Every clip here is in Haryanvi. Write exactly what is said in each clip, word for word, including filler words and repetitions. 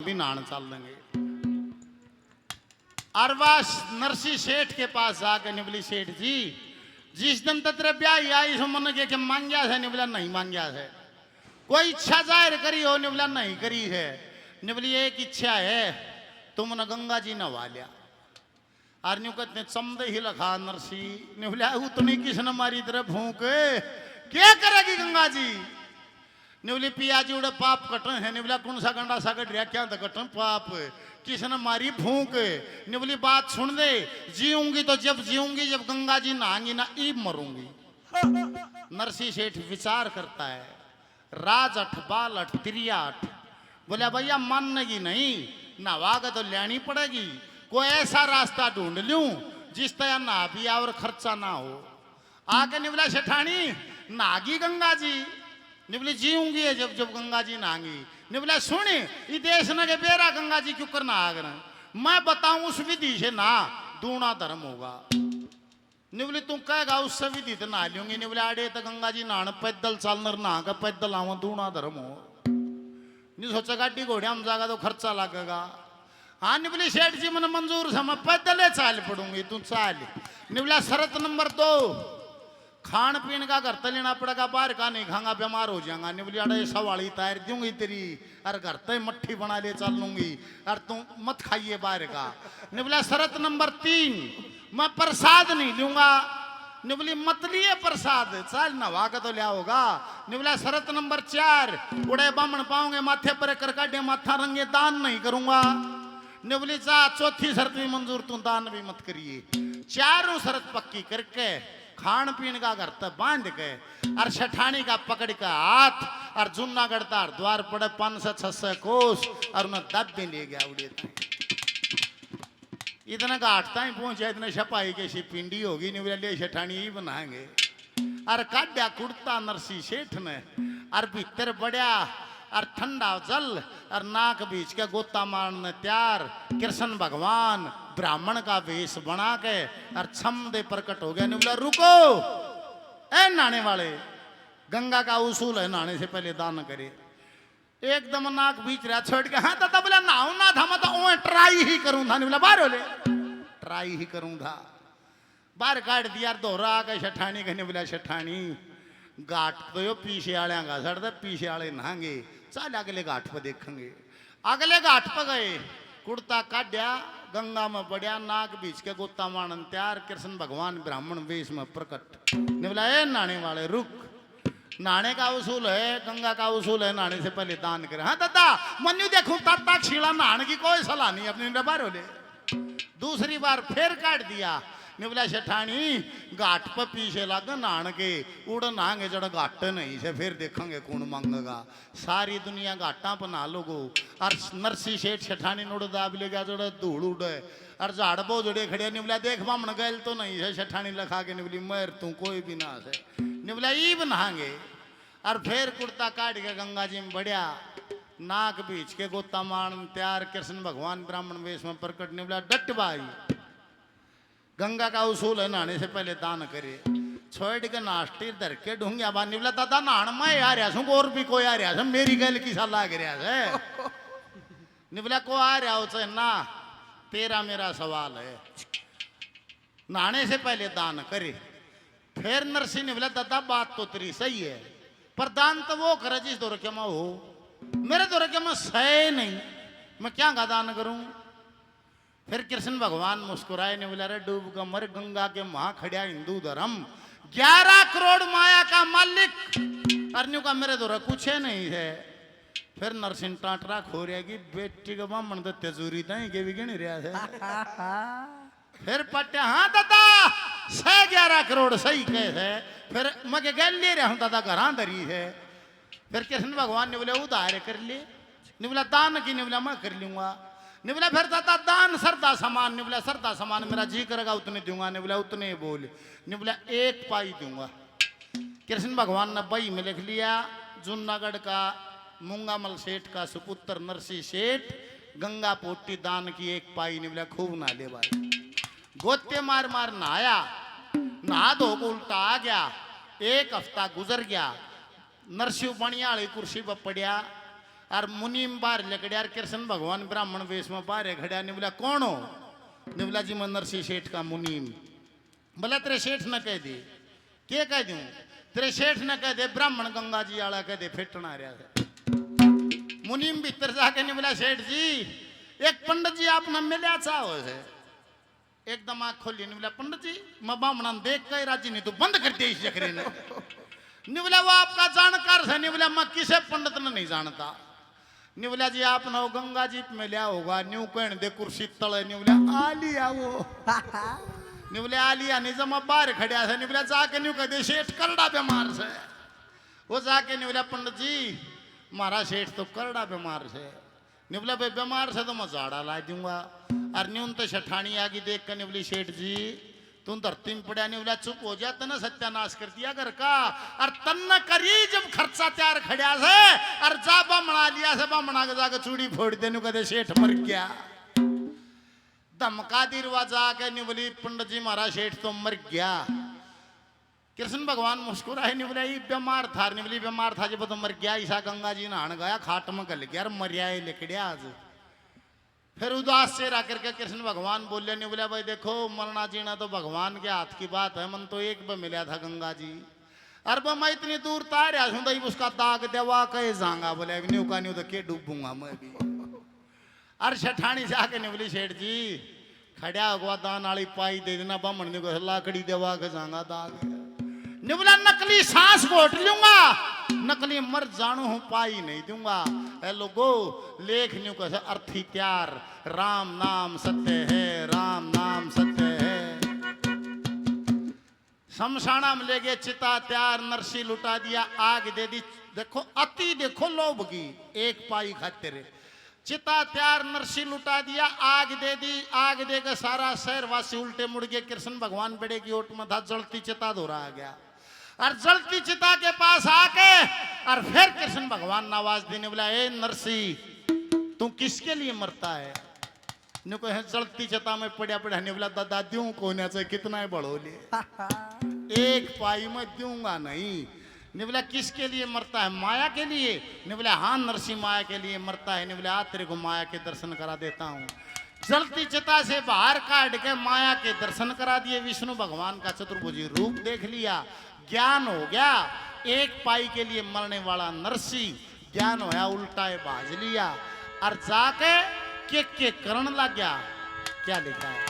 भी नहान चल देंगे। और बस नरसी सेठ के पास जाके निबली, "सेठ जी, जिस दिन तक तेरे ब्याह ही आई सो मन के, के मांग्या है?" निबला, "नहीं मांग्या है।" "कोई इच्छा जाहिर करी हो?" निबला, "नहीं करी है।" निबली, "एक इच्छा है, तुमने गंगा जी नहवा लिया।" और न्यू कहते, "चमदे ही लखा नरसी।" निबला, "उतनी किसने मारी तेरे फूंक? क्या करेगी गंगा जी?" निबली, "पिया जी उड़े पाप कटे हैं।" निबला, "कौन सा गंडा सा कट रहा, क्या तो कटे पाप, किसने मारी फूंक?" निबली, "बात सुन दे, जीऊंगी तो जब जीऊंगी, जब गंगा जी नहांगी ना, इब मरूंगी।" नरसी सेठ विचार करता है, राज अठ, बाल अठ, तिरिया अठ। बोला, "भैया, मानेगी नहीं, नहवा के तो लेनी पड़ेगी। कोई ऐसा रास्ता ढूंढ लूं जिस तरह नहा भी और खर्चा ना हो।" आके निबला, "सेठानी, नहागी गंगा जी?" निबली, "जीऊंगी है जब जब गंगा जी नहांगी।" निबला, "सुन, ई देश न के बेरा गंगा जी क्यों कर नहा कर, मैं बताऊं उस विधि से ना, दूना धर्म होगा।" निबली, "तू कहेगा उससे विधि तो नहा लूंगी।" निबला, "अड़े तो गंगा जी नहान पैदल चालनर नहा के पैदल आवा, दूना धर्म हो।" न्यू सोचा, गाड़ी घोड़े हम जागा तो खर्चा लगेगा। हाँ, निबली, "सेठ जी, मैंने मंजूर से, मैं पैदल ही चाल पड़ूंगी, तू चाल।" निबला, "शर्त नंबर दो, खान पीन का घर तै लेना पड़ेगा, बाहर का नहीं खांगा, बीमार हो जाएगा।" निबली, "अड़े सवाली तार दूंगी तेरी, और घर तै मट्ठी बना ले चल लूंगी, और तू मत खाइए बाहर का।" निबला, "शर्त नंबर तीन, मैं प्रसाद नहीं लूंगा।" निबली, "मत लिए प्रसाद, चाल नहवा के तो लिया होगा।" निबला, "शर्त नंबर चार, उड़े बामण पाओगे, माथे पर कर काटे, माथा रंगे, दान नहीं करूंगा।" निबली, "जा, चौथी शर्त भी मंजूर, तू दान भी मत करिए।" चारों शर्त पक्की करके, खान पीन का घर तै बांध के, और सेठानी का पकड़ के हाथ, और जूनागढ़ का हरिद्वार पड़े पाँच सौ छह सौ कोस, और उन्हें दब भी ले गया उड़े ताई। इतने घाट ताई पहुंचा, इतने सिपाही के सी पिंडी होगी, निबला, "ले सेठानी, इब नहाएंगे।" अर काड्या कुड़ता नरसी सेठ ने, अर भीतर बड़या, अर ठंडा जल, अर नाक भींच के गोता मारने तैयार। कृष्ण भगवान ब्राह्मण का वेश बना के अर छम दे प्रकट हो गया। निबला, "रुको, ए नहाने वाले, गंगा का उसूल है, नहाने से पहले दान करे।" एकदम नाक भींच रहा, छोड़ के, हाँ दादा, बोला, "नहाऊं ना था, मैं तो ओए ट्राई ही करूं था।" निबला, "बाहर हो ले, ट्राई ही करूं था।" बाहर काट दिया, धोरा आके सेठानी के, निबला, "सेठानी, घाट तो यो पीछे आलियां का सड़ दे, पीछे आले नहांगे, चल अगले घाट पे देखेंगे।" अगले घाट पे गए, कुड़ता काड्या, गंगा में पड़या, नाक भींच के गोता मारन तैयार। कृष्ण भगवान ब्राह्मण वेश में प्रकट। निबला, "ए नहाने वाले, रुक, नहाने का उसूल है, गंगा का उसूल है, नहाने से पहले दान करे।" हाँ दादा, मन्यू देखूं, ताता शीला नहाने की कोई सलाह नहीं अपनी, निबला, "बाहर हो ले।" दूसरी बार फिर काट दिया। निबला, "सेठानी, घाट पे पीछे लग नहान के, उड़ नहांगे जड़ घाट नहीं से, फिर देखेंगे कौन मांगेगा।" सारी दुनिया घाटा पे नहा लोगो, और नरसी सेठ सेठानी नोड़ दाब ले गया, जड़ धूल उड़े, और झाड़ बोझड़े खड़े। निबला, "देख बामण गैल तो नहीं से?" सेठानी लखा के निबली, "मर तू कोई भी ना से।" निबला, "ईब नहांगे।" और फिर कुड़ता काट के गंगा जी में बड़या, नाक भींच के गोता मारन तैयार। कृष्ण भगवान ब्राह्मण वेश में प्रकट। निबला, "डट भाई, गंगा का उसूल है, नहाने से पहले दान करे।" छोड़ के नास्टिर धर के ढूंढिया बा। निबला, "दादा, नहान मैं आ रहा सूं, और भी कोई आ रहा से? मेरी गैल किसा लाग रहा से?" निबला, "को आ रहा हो चाहे ना, तेरा मेरा सवाल है, नहाने से पहले दान करे।" फिर नरसी निबला, "दादा, बात तो तेरी सही है, पर दान तो वो करे जिस धोरे के में हो, मेरे धोरे के में सै नहीं, मैं क्या का दान करूं?" फिर कृष्ण भगवान मुस्कुराए, निबला, "रे डूब के मर, गंगा के महा खड़िया हिंदू धर्म, ग्यारह करोड़ माया का मालिक, अर न्यू का मेरे धोरे कुछ है नहीं है।" फिर नरसिंह टाटरा खो रहा कि बेटी के बामण तो तेजूरी ताई के भी गिन रहा है। फिर पट्या, "हाँ दादा, सै ग्यारह करोड़ सही कहे है।" फिर मैं के गैल ले रहा हूँ दादा, घरां धरी है। फिर कृष्ण भगवान निबला, "उधार कर ले।" निबला, "दान की?" निबला, "मैं कर लूंगा।" निबला, "फिर दादा, दान श्रद्धा समान।" निबला, "श्रद्धा समान मेरा जी करेगा उतने दूंगा।" निबला, "उतने ही बोल।" निबला, "एक पाई दूंगा।" कृष्ण भगवान ने बही में लिख लिया, जूनागढ़ का मूंगामल सेठ का सुपुत्र नरसी सेठ, गंगा पोटी दान की एक पाई। निबला, "खूब नहा ले भाई।" गोते मार मार नहाया, नहा धो के उल्टा आ गया। एक हफ्ता गुजर गया। नरसिंह बनिया वाली कुर्सी पर पड़या, और मुनीम बाहर लिकड़या, और कृष्ण भगवान ब्राह्मण वेश में बाहर खड़ा। न्यू बोला, "कौन हो?" न्यू बोला, "जी, मैं नरसी सेठ का मुनीम।" बोला, "तेरे सेठ ने कह दे।" "के कह दूं?" "तेरे सेठ ने कह दे, ब्राह्मण गंगा जी आला कह दे, फेटना आ रहा है।" मुनीम भीतर जाके न्यू बोला, "सेठ जी, एक पंडित जी आपने मिलया चाहो से।" एकदम आँख खोली, न्यू बोला, "पंडित जी, मैं बामणा ने देख के ही राजी नहीं, तू बंद कर दे इस जकरे ने।" न्यू बोला, "वो आपका जानकार है।" न्यू बोला, "मैं किसे पंडित ने नहीं जानता।" न्यू बोला, "जी, आपने वो गंगा जी पे मिलया होगा, न्यू कहने दे कुर्सी तले।" न्यू बोला, "आ लिया वो।" न्यू बोले, "आ लिया नहीं, जमा बाहर खड़ा है।" न्यू बोला, "जाके न्यू कह दे, सेठ करड़ा बीमार से।" वो जाके न्यू बोला, "पंडित जी, म्हारा सेठ तो करड़ा बीमार से।" न्यू बोला, "बे, बीमार से तो मैं झाड़ा ला दूंगा।" और न्यू तो सेठानी आगी देख कर न्यू बोली, "सेठ जी, तू धरती में पड़ा।" न्यू बोला, "चुप हो जा, तन्ने सत्यानाश कर दिया घर का। और तन्ने करी जब खर्चा तैयार खड़ा से, और जा बामणा लिया से, बामणा के जाके चूड़ी फोड़ दे।" न्यू कहते, "सेठ मर गया।" धमका दी रवा जाके, न्यू बोली, "पंडित जी, म्हारा सेठ तो मर गया।" कृष्ण भगवान मुस्कुराए, न्यू बोला, "ये बीमार था।" न्यू बोली, "बीमार था जब तो मर गया, ईसा गंगा जी नहान गया, खाट में घल गया और मरिया है लिकड़या आज।" फिर उदास चेहरा करके कृष्ण भगवान बोले, न्यू बोला, "भाई देखो, मरना जीना तो भगवान के हाथ की बात है, मन तो एक पे मिला था गंगा जी, और वो मैं इतनी दूर तार रहा हूँ, तो उसका दाग देवा के जाऊंगा।" बोले, "अब न्यू का न्यू तो के डूबूंगा मैं भी।" और सेठानी जाके न्यू बोली, "सेठ जी, खड़ा होगा दान आली पाई दे देना।" बामण न्यू कहे, "लाकड़ी देवा के जाऊंगा दाग।" न्यू बोला, "नकली सांस घोट लूंगा, नकली मर जानू हूँ, पाई नहीं दूंगा।" ए लोगो, लेख न्यू कहे, अर्थी तैयार, राम नाम सत्य है, राम नाम सत्य है। शमशाना में ले गए, चिता तैयार, नरसी लुटा दिया, आग दे दी। देखो, अति देखो लोभ की, एक पाई खातिर। चिता तैयार, नरसी लुटा दिया, आग दे दी। आग दे के सारा शहरवासी उल्टे मुड़ गए। कृष्ण भगवान बेड़े की ओट में था, जलती चिता धोरा आ गया। और जलती चिता के पास आके और फिर कृष्ण भगवान ने आवाज दी, न्यू बोला, "ए नरसी, तू किसके लिए मरता है?" न्यू कहे, "जलती चिता में पड़ा पड़ा।" न्यू बोला, "दादा, द्यूं कोन्या, चाहे कितना ही बड़ो ले, एक पाई मैं दूंगा नहीं।" न्यू बोला, "किसके लिए मरता है, माया के लिए?" न्यू बोला, "हाँ नरसी, माया के लिए मरता है।" न्यू बोला, "आ, तेरे को माया के दर्शन करा देता हूँ।" जलती चिता से बाहर काट के माया के दर्शन करा दिए। विष्णु भगवान का चतुर्भुजी रूप देख लिया, ज्ञान हो गया। एक पाई के लिए मरने वाला नरसी ज्ञान होया, उल्टा है भाज लिया और जाके के के करण लग गया। क्या लिखा है?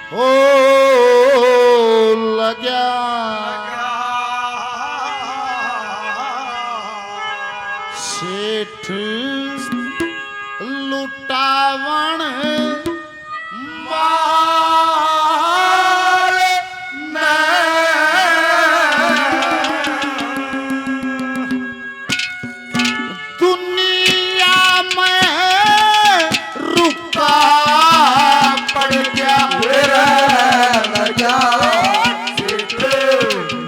हो लग्या सेठ लुटावण माल नै। दुनिया में रुका पड़ गया। मेरा लग्या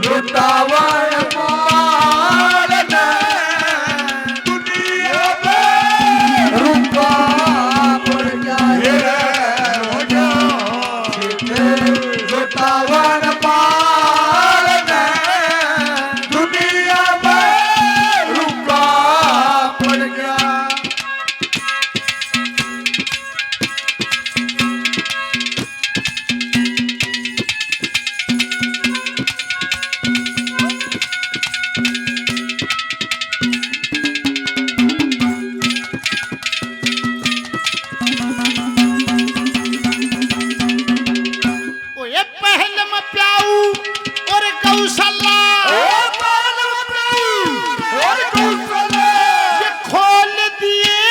लुटावण माल नै। दुनिया में रुका पड़ गया। मेरा लग्या लुटावण माल नै। दुनिया में रुका पड़ गया। ओए पहल में प्याऊ और गौशाला। ओ पहल में प्याऊ और गौशाला। ये खोल दिए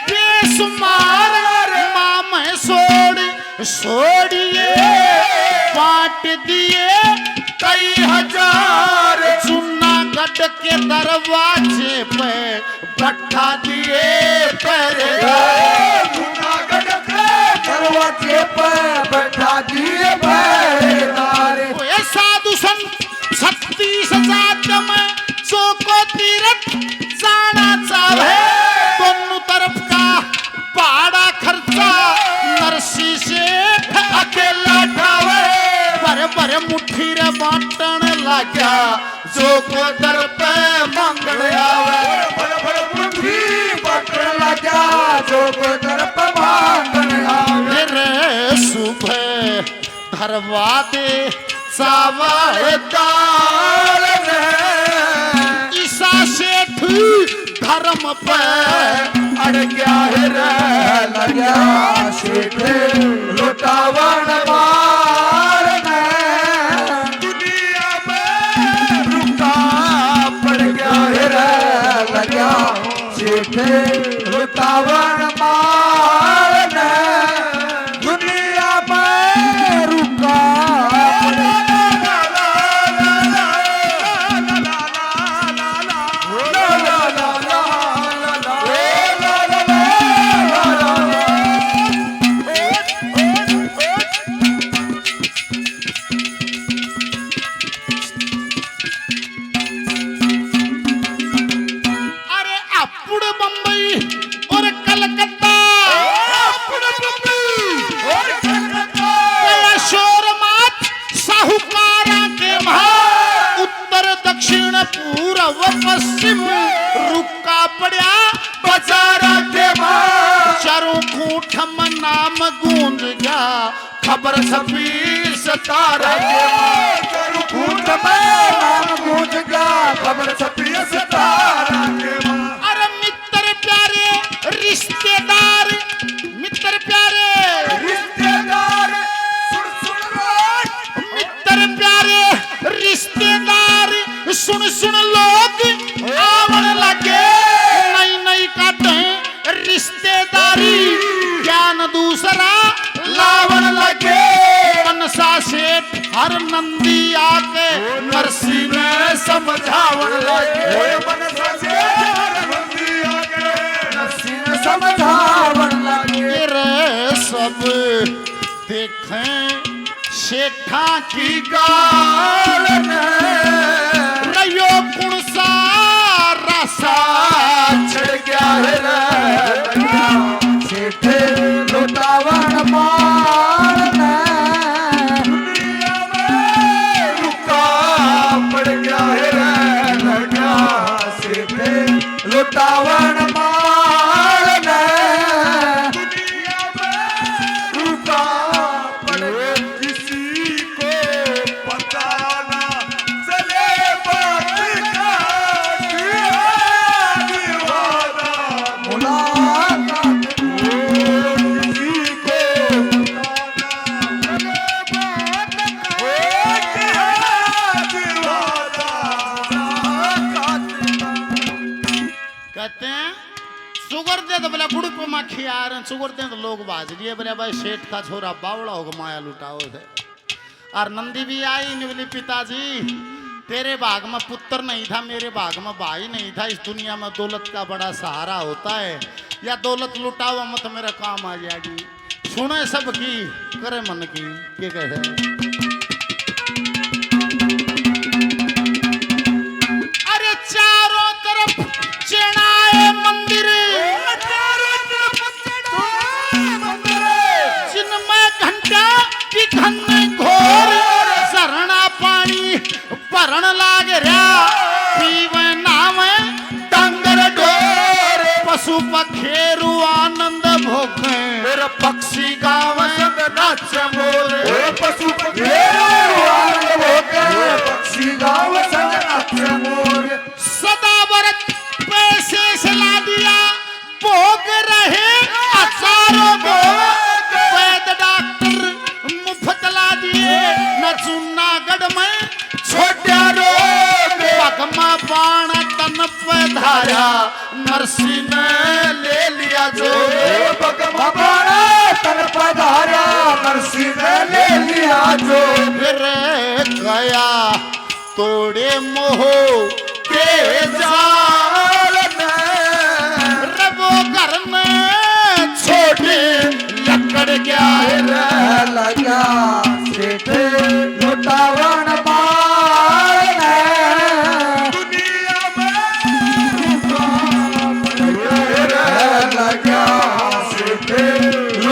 बेशुमार माँ मैं सोड़, सोड़िए बांट दिए कई हजार। जूनागढ़ के दरवाजे पे बैठा दिए पहरेदार। जूनागढ़ के दरवाजे पे बैठा दिए पहरेदार। ओए साधु संत छत्तीस जात में जो को तीरथ जाना चाहे, दोनों तरफ का भाड़ा खर्चा नरसी सेठ अकेला ठावे। भर भर मुट्ठी रे बांटण लाग्या, जो को दर पे मांगण आवे। भर भर मुट्ठी बांटण लाग्या, जो को दर पे मांगण आवे। रे सुबह धरवा दे चावल दाल ने। ईसा सेठ धर्म पे अड़ गया है रे। लग्या सेठ लुटावण मार ने। दुनिया में रुका पड़ गया है रे। लग्या सेठ लुटावण मार ने। दुनिया में रुका। अरे अपुड़ बम्बई और कलकत्ता, अपुड़ बम्बई और कलकत्ता। गया शोर मात साहूकारां के म्हां, उत्तर दक्षिण पूर्व पश्चिम, रुका पड़ा बाजारां के म्हां। चारों खूंट में नाम गूंज गया, खबर छपी सतारा के माँ। चारों खूंट में नाम गूंज गया, खबर छपी सतारा के माँ। अरे मित्र प्यारे रिश्तेदार, मित्र प्यारे रिश्तेदार, सुन सुन रे। मित्र प्यारे रिश्तेदार, सुन सुन लोग आवण लगे। नई नई काटें रिश्तेदारी, ज्ञान दूसरा लावण लगे। मनसा सेठ हर नंदी आके नरसी ने समझावण लगे। मनसा सेठ हर नंदी आके नरसी ने समझावण लगे। रे सब देखें सेठां की गाल ने, रह्यो कुण सा रासा चढ़ गया है रे। सेठ लुटावण मार ने, दुनिया में रुका पड़ गया है रे। सेठ लुटावण मार ने, दुनिया में रुका पड़ गया। किसी को पता ना चले बात का, किया दीवाना मुलाकात। किसी को पता ना चले बात का, किया दीवाना मुलाकात। कहते हैं, सुगर दे तो बोला बुढ़ पे माखी आ रहे हैं, सुगर दे तो लोग बाज लिए, बोले भाई सेठ का छोरा बावला होगा, माया लुटाओ थे। और नंदी भी आई, ने बोली, पिताजी, तेरे भाग में पुत्र नहीं था, मेरे भाग में भाई नहीं था। इस दुनिया में दौलत का बड़ा सहारा होता है, या दौलत लुटाओ मत, मेरा काम आ जाएगी। सुने सब की, करे मन की, के कहे। अरे चारों तरफ चढ़ाए मंदिर, चारों तरफ चढ़ाए मंदिर, जिनमें घंटा की घन घोर झरना पानी भरण लाग रहा, पीवे नहावे डांगर ढोर, पशु पखेरु आनंद भोगे, मेरा पक्षी गावे संग नाचे मोर। ओ पशु पखेरु आनंद भोगे, पक्षी गावे संग नाचे मोर। सदा व्रत पे शेष ला दिया, भोग रहे हजारों भोग, वैद डॉक्टर मुफ्त ला दिए, न जूनागढ़ में छोटा रोग। भगमा बाण तन पे धारा, नरसी ने ले लिया जो। भगमा बाण तन पे धारा, नरसी ने ले लिया जो। फिर गया तोड़े मोह के जाल ने।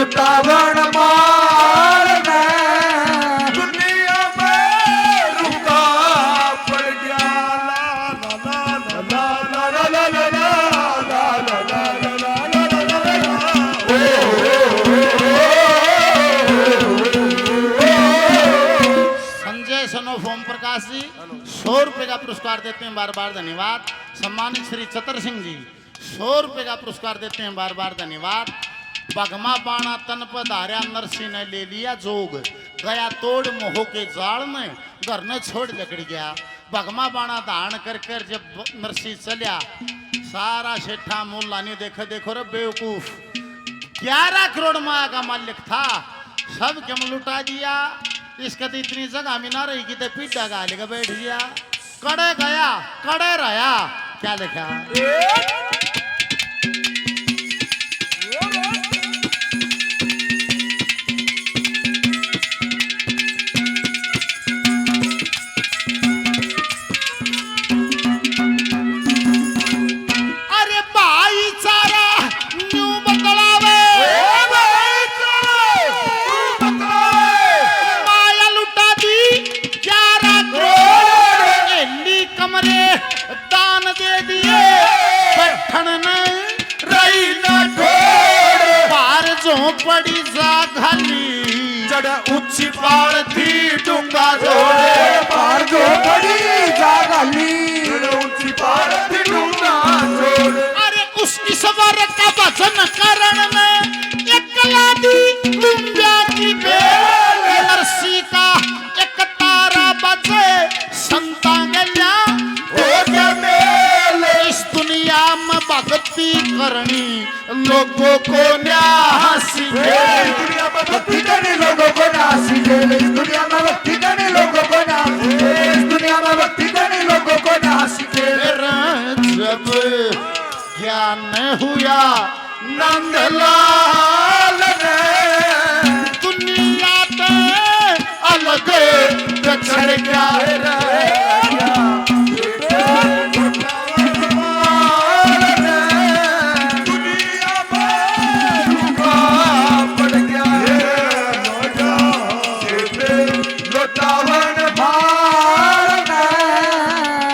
तावण मार में दुनिया में रुका पड़ गया। ला, ला, ला, ला, ला। ओ, ओ, ओ, ओ, ओ। संजय son of ओम प्रकाश जी, हेलो। सौ रुपए का पुरस्कार देते हैं, बार बार धन्यवाद। सम्मानित श्री चतर सिंह जी, सौ रुपए का पुरस्कार देते हैं, बार बार धन्यवाद। भगमा बाणा तन पर धारया, नरसी ने ले लिया जोग। गया तोड़ मोह के जाल में, घर ने छोड़ लकड़ गया। भगमा बाणा धारण कर कर जब नरसी चल्या, सारा सेठा मोहल्ला न्यू देखे, देखो रे बेवकूफ, ग्यारह करोड़ माया का मालिक था, सब क्यों लुटा दिया। इसका तो इतनी जगह में ना रही कि तो पीढ़ा घाल के बैठ गया। कड़े गया, कड़े रहा। क्या लिखा? अरे भाईचारा न्यू बतलावे। ओ भाईचारा न्यू बतलावे। माया लुटा दी ग्यारह करोड़। एली कमरे दान दे दिए, बैठन ने रही ना ठोड़। पार झोपड़ी जा घाली, चढ़ ऊंची पाल थी डूंगा जोड़े। पार झोपड़ी जा घाली, चढ़ ऊंची पाल थी डूंगा जोड़े। अरे उस ईश्वर का भजन करण में एकला दी लुंबिया की बेल। नरसी का एक तारा बजे संतां गल्या हो गया मेल। इस दुनिया में भक्ति करनी लोगों को न्यास के। इस दुनिया में भक्ति करनी लोगों को न्यास के। इस दुनिया में भक्ति करनी लोगों को न्यास के। इस दुनिया में भक्ति करनी लोगों को न्यास के। जब ज्ञान हुआ नंदलाल ने, दुनिया ते अलग बिछड़ गया रे। दुनिया में रुका पड़ गया रे। लुटावन भार में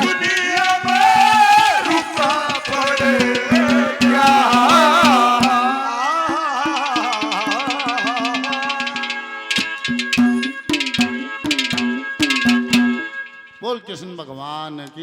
दुनिया में रुका पड़ गया। बोल कृष्ण भगवान की।